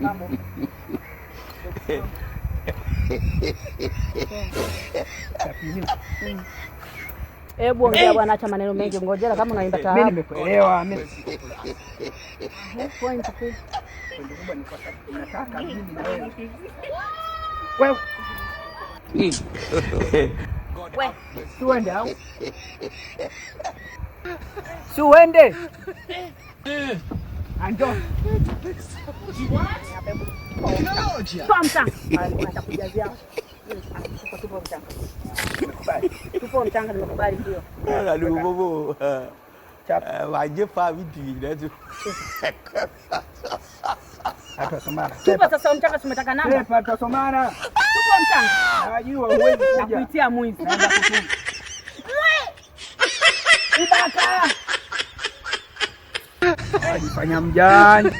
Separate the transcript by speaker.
Speaker 1: Mambo.
Speaker 2: Hebu ongea bwana, acha maneno mengi. Ngojera kama unaimba
Speaker 1: Mimi
Speaker 2: taarabu.
Speaker 1: nimekuelewa. Mimi
Speaker 2: Point kuu.
Speaker 1: point kubwa ni kwa sababu nataka mimi na wewe. Wewe
Speaker 2: We,
Speaker 1: si uende au? Si uende? Anjo.
Speaker 2: toa mchanga. Nitakujazia. Tupo mchanga. Tupo mchanga, nimekubali ndio.
Speaker 3: Alubobo.
Speaker 1: Chap.
Speaker 3: Waje fa vitu vinatu.
Speaker 1: Hatusomana.
Speaker 2: Tupa sasa mchanga, tumetaka namba.
Speaker 1: Sepa tutasomana.
Speaker 2: Tupa mchanga.
Speaker 1: Najua huwezi kuja.
Speaker 2: Nakuitia mwizi.
Speaker 1: Naanza kutuma. Ibaka. Ajifanya mjanja.